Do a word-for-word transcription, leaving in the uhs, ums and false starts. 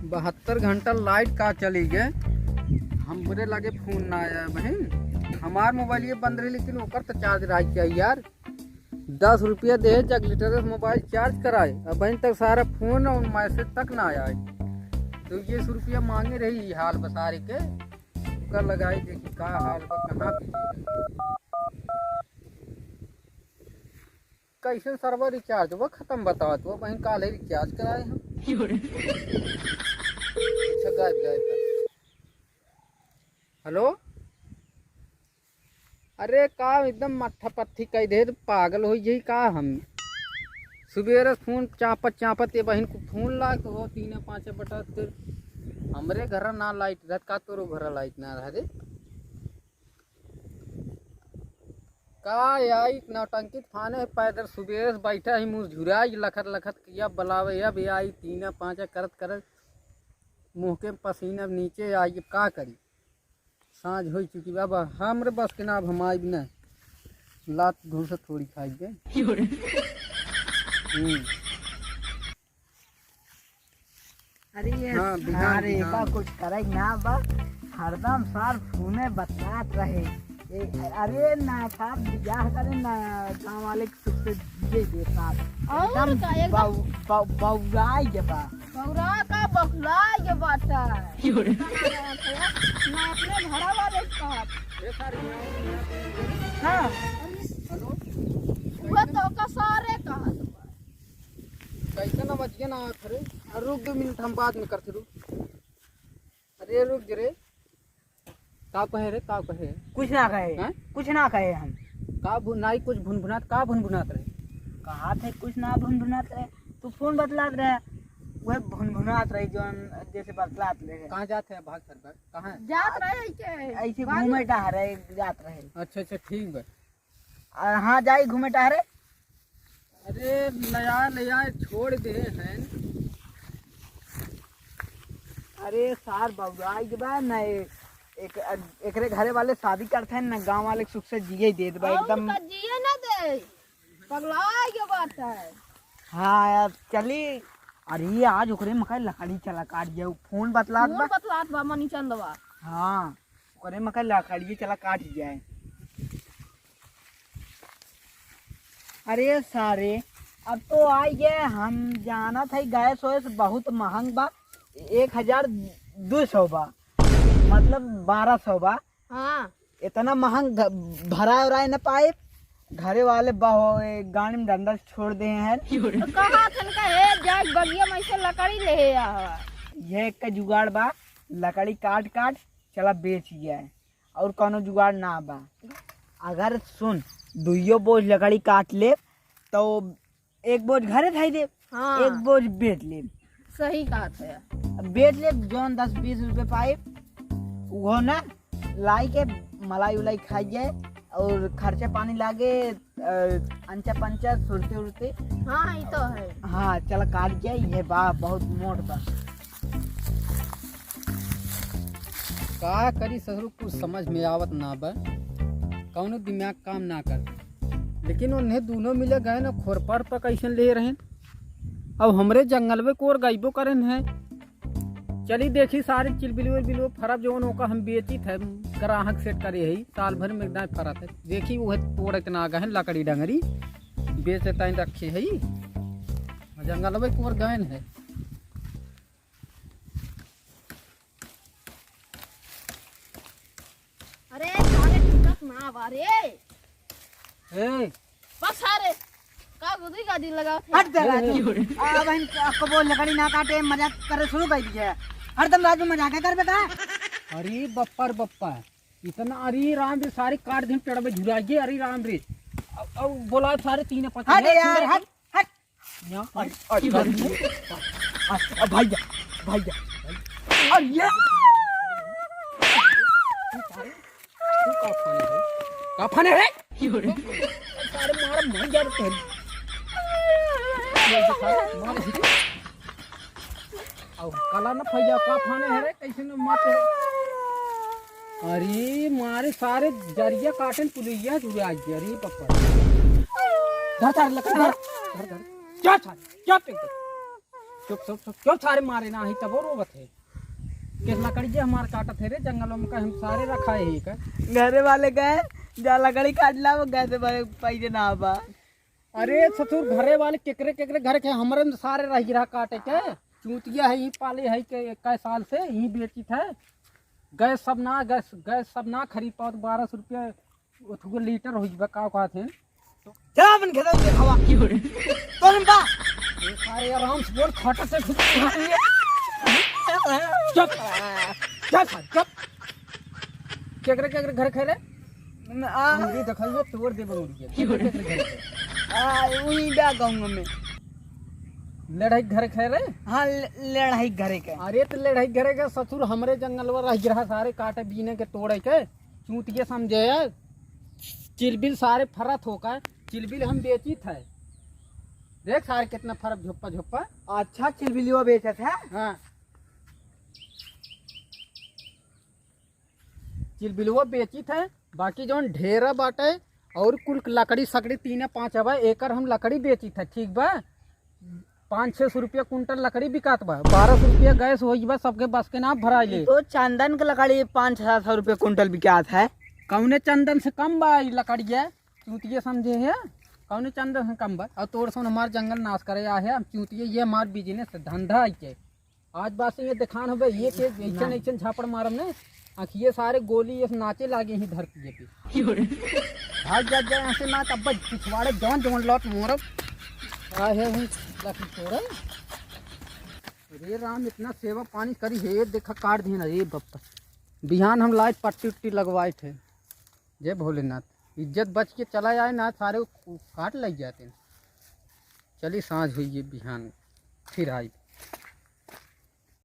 बहत्तर घंटा लाइट का चली गए, हमरे लगे फोन ना आया बहिन। हमार मोबाइल ये बंद रही, लेकिन ओकर तो चार्ज रही चाहिए यार। दस रुपया दे जगलीटर मोबाइल चार्ज कराए, अब बहिन तक सारा फोन और मैसेज तक ना आए। तो ये सौ रुपया मांगे रही, ई हाल बसारे के, ओकर लगाई देखी का हाल बा, कहाँ बिजी है। कैसन सर्वर रिचार्ज हुआ खत्म बतावत हुआ, बहिन काल ही रिचार्ज कराए हम। अच्छा, गायब, गायब, गायब। हेलो, अरे का एकदम मट्ठा पट्ठी कह दे, पागल हो जाई का हम? सुबेरे से फोन चापत चापत ये बहिन को फोन लाग हो तीन पाँच बटा तेरे। हमरे घर ना लाइट रहत का, तोरो घर लाइट ना रह दे। का आई नौटंकी फाने पैदल सुबेरे से बैठा ही मुँह झुराई लखत लखत कि अब बुलावे, अब आई तीन पाँच करत करत मुँह के पसीना नीचे आई, अब का करी? साँझ हो चुकी बा, अब हमरे बस के ना, अब हम आइब ना, लात घूस थोड़ी खाई के। हम्म। अरे ये हाँ, बिहान, सारे बिहान। का कुछ करे ना बा, हरदम सार फोने बतलात रहे। ए, अरे ना सार बियाह करे ना, गाँव वाले के सुख से जिए दे सार। और एकदम का, एकदम बौ-, बौ-, बौराई के बा। बौरा का बौखलाए के बाटा। ना अपने घरा वाले के कहत। हाँ। हेलो। वह तो का सारे कहत बा। कैसे ना बचिए ना आखिर। अरे रुक दो मिनट, हम बाद में करते, रुक। अरे रुक जे रे। का कहे रे, का कहे? कुछ ना कहे। हैं? कुछ ना कहे हम। का भु-, नाई कुछ भुनभुनात, का भुनभुनात रहे? कहा थे कुछ ना भुनभुनात रहे। तू फोन बतलात रहे। वह भुनभुनात रही जौन जैसे बतलात रहे। कहाँ जात है भाग सर भाग? कहाँ है? जात रहे ऐसे। ऐसे घूमे टहरे जात रहे। अच्छा, अच्छा, ठीक बा। आ, हाँ, जाई घूमे टहरे। अरे, नया, नया छोड़ दे हैं। अरे, सार बबुआई के बा न, ए-, एक, एकरे घरे वाले शादी करते हैं न, गाँव वाले सुख से जिए देत बा, और एकदम। का जिए ना दे, पगला के बात है। हाँ, यार, चली। अरे, आज ओकरे मकई लकड़ी चला काट जाऊ, फोन बतलात फोन बा। बतलात बा मनी चंदवा। हाँ, ओकरे मकई लकड़ी चला काट जाए। अरे सारे, अब तो आई गए, हम जानत है गैस वैस बहुत महंग बा, एक हजार दो सौ बा, मतलब बारह सौ बा। हाँ। इतना महंग घ-, भराए उराए न पाए, घरे वाले बहो-, ए, गाड़ी में डंडा छोड़ दे हैं। तो कहा थन का, "हे, जाए बगिया में से लकड़ी ले आ।" ये एक का जुगाड़ बा, लकड़ी काट काट चला बेच जाए। और कौनो जुगाड़ ना बा। अगर सुन, दुइयो बोझ लकड़ी काट ले, तो एक बोझ घरे धई दे, हाँ। एक बोझ बेच ले। सही कहत है। अब बेच ले, जौन दस बीस रुपये पाए, उहो ना लाई के मलाई उलाई खाई जाए, और खर्चा पानी लागे, अ, अंचा पंचा सुरते उरते। हाँ, ई तो है। हाँ, चला काट जाए, ये बा बहुत मोट बा। का करी ससुर, कुछ समझ में आवत ना बा, कौनो दिमाग काम ना कर। लेकिन उन्हें दोनों मिले गए ना, खोरपार पर कैसन ले रहेन। अब हमरे जंगलवे कोर गइबो करेन है। चली देखी सारे चिलबिलुए बिलुए फरब जौन ओका हम बेचित है, ग्राहक सेट करे है, साल भर में एक दाएं फरत है। देखी उहे तोड़त ना गए हैं, लकड़ी डंगरी बेचत ताई रखे है, जंगलवे कोर गए है। अरे, सारे टूटत ना बा रे। ए। बस सारे, का गुदी का दिल लगाओ थे। हट दे राजू। ए। आ, बहन, आपको वो लकड़ी ना काटे, मजाक करे शुरू कर दीजिए। हरदम राजू मजाक कर बेटा। अरे बप्पा रे बप्पा, इतना, अरे राम रे, सारे काट दिन पेड़ में झुरा गए। अरे राम रे, अब, अब बोला सारे तीन पत्ते हट हैं, यार, हट। हट। यहाँ, अरे, अरे, अरे, अरे, अरे, भैया, भैया, अरे, ये। तू का, तू का फाने है? का फाने है? सारे मार, मर जा तेरी। सारे मार, और काला न फैया का फाने है रे, कैसे न माते? अरे मारे सारे जरिया काटन पुलिया जुड़े आज, अरे पप्पा। धर, धर, लकड़ धर, धर, धर। क्या था? क्या पे? चुप, चुप, चुप, चुप, सारे मारे ना ही तबो रोवत है। किस लकड़ी जे हमार काटत है रे, जंगलों में का हम सारे रखा है ही का। घरे वाले गए, जा लकड़ी काट लाओ, गए से बड़े पैसे ना बा। अरे ससुर, घरे वाले केकरे, केकरे घर के, हमरे में सारे रह गिरा काटे के। चूतिया है, यहीं पाले है के इक्कीस साल से, यहीं बेचित है। गैस सब ना, गैस, गैस सब ना खरीद पावत, बारह सौ रुपया ओथुए लीटर हो जबा, का कहत हैं? चला अपन खेतवा में देखावा। तोरन बा। ए, सारे आराम से बोल, खट से घुस। चुप, चुप, चुप। केकरे, केकरे घर खेले? न, आ। मुर्गी देखाइए, तोड़ दे मुर्गी। केकरे, केकरे घर खेले? आ, उही बा गाँव में। लड़ाई घर खेले? हाँ, ल-, लड़ाई घरे के। अरे, तो लड़ाई घरे के ससुर, हमरे जंगलवा रह गिरा सारे काटे बीने के तोड़े के। चूतिया समझे है। चिलबिल सारे फरत होकर, चिलबिल हम बेचित है। देख सारे कितना फरत झोप्पा झोप्पा। अच्छा, चिलबिलियो बेचत है? हाँ। चिलबिलवा बेचित है, बाकी जौन ढेरा बाटे और कुल लकड़ी सकड़ी तीने पाँच हवा, एकर हम लकड़ी बेचित है, ठीक बा? पाँच छः सौ रुपया कुंटल लकड़ी बिकात बा, बारह सौ रुपया गैस होई बा, सबके बस के ना भराई ले। तो चंदन के लकड़ी पाँच छः सौ रुपया कुंटल बिकात है। कौने चंदन से कम बा ई लकड़िया? चूतिया समझे है, कौने चंदन से कम बा? और तोर सोन हमार जंगल नाश करे आ है, हम चूतिया, ये हमार बिजनेस है, धंधा है के। आज बात से ये दिखान होबे, ये के ऐसन, ऐसन झापड़ मारम ने, आँखिए सारे गोली ये नाचे लागे ही धरती पे। भाग जा, जा यहाँ से ना, तब पिछवाड़े जौन जौन लौट मोरब। आ है हूँ लकी तोरे। अरे राम, इतना सेवा पानी करी है, ये देखा काट दिया ना रे बप्पा। बिहान हम लाइट पट्टी उट्टी लगवाए थे। जय भोलेनाथ। इज्जत बच के चला आए ना, सारे को काट लग जाते हैं। चली, साँझ हुई है, बिहान फिर आई।